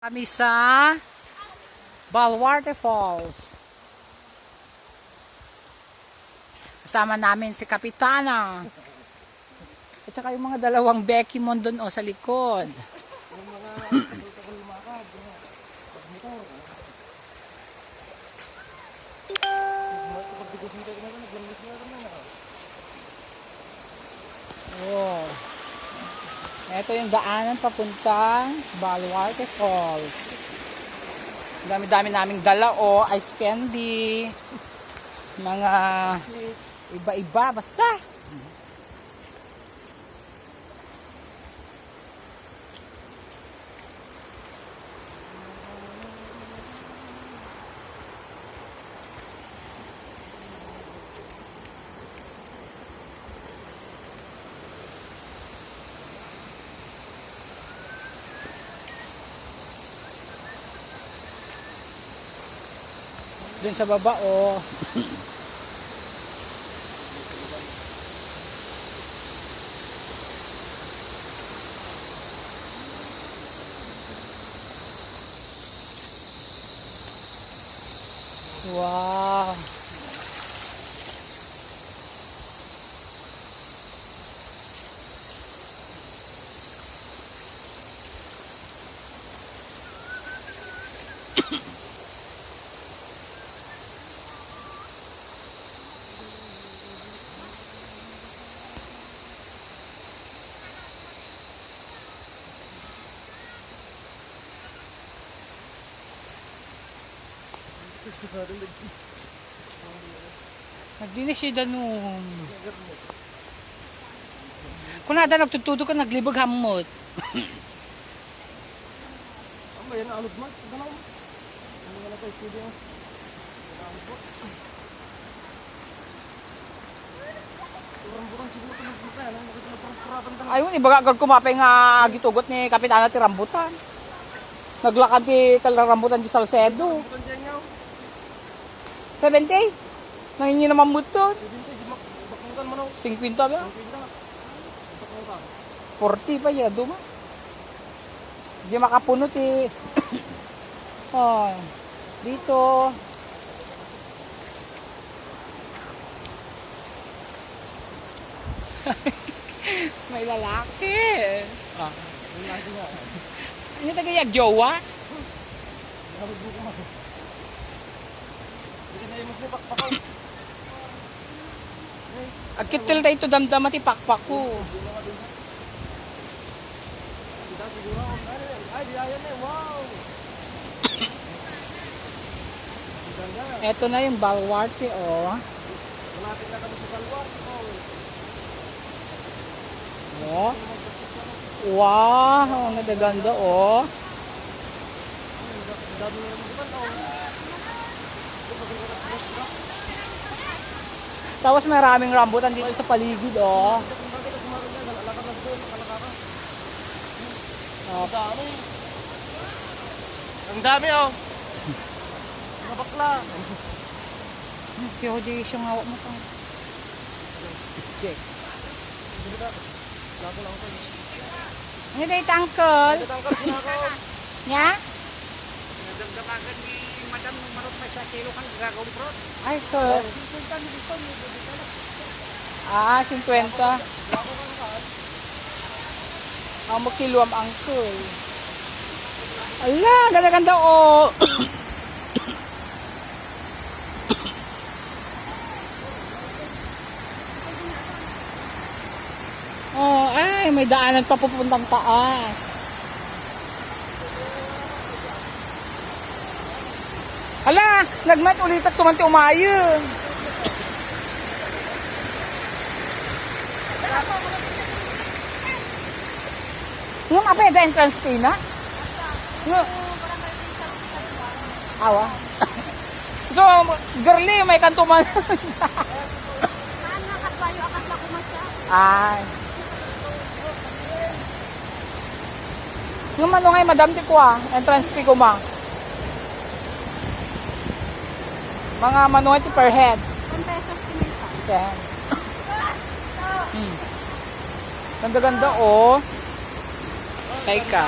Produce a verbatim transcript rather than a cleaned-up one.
Kami sa Baluarte Falls. Kasama namin si Kapitana. At saka yung mga dalawang Becky mo dun, o, sa likod. Oh. Ito yung daanan papuntang Baluarte Falls. Dami-dami naming dala, oh, ice candy. Mga iba-iba, basta. Dun sa baba, oh. Wow. Nagdinis si Danum. Kunada nagtutudok ka, naglibag hammot. Ano ba yan? Alod man? Galaw mo? Ano nga na to? Studio. Rambutan siguro ito magpunta, ano? Makita na parang puratan talaga. Ayun, ibaga agad kumapay nga gitugot ni Kapitana ti rambutan. Naglakad ti talarambutan di Salcedo. Rambutan dyan, yaw. Seventy? Nangingi naman mo ito. Seventy, di mak-, bakutan mo, no? Singkwenta lang. Singkwenta. Bakutan. Forty pa iya, duma. Di makapuno ti, oh, dito. May lalaki. Ah, yung lagi nga. Ano taga yung jowa? Agkitil tayo ito, damdama ti pakpak ko. Eto na yung Baluarte, oh. Oh. Wow, ang ganda, oh. Tapos maraming rambutan dito sa paligid, oh. Oh. Ang dami, oh. Mga bakla. Pure J C yung hawak mo, pang. Check. Ano dito, uncle? Nya? Nagdamdamagan ni Madam nung marot pa siya kilo kan Dragon Fruit. Ay, sir. Ah, singkwenta. Ang magkilo am uncle. Ala, ganda-ganda, oh. Oh, ay, may daanan pa pupuntang taas. Hala, nagmat ulit at tumanti umayon. Ngem apay da entrance fee na? Nga. Awa. So, girly, may kantuman. Ay. Ngem mano ngay, madam, ti kua, entrance fee koma? Mga mano ngay ti per head? Ten pesos ti maysa. Ten. Hmm. Ganda-ganda, oh. Teka.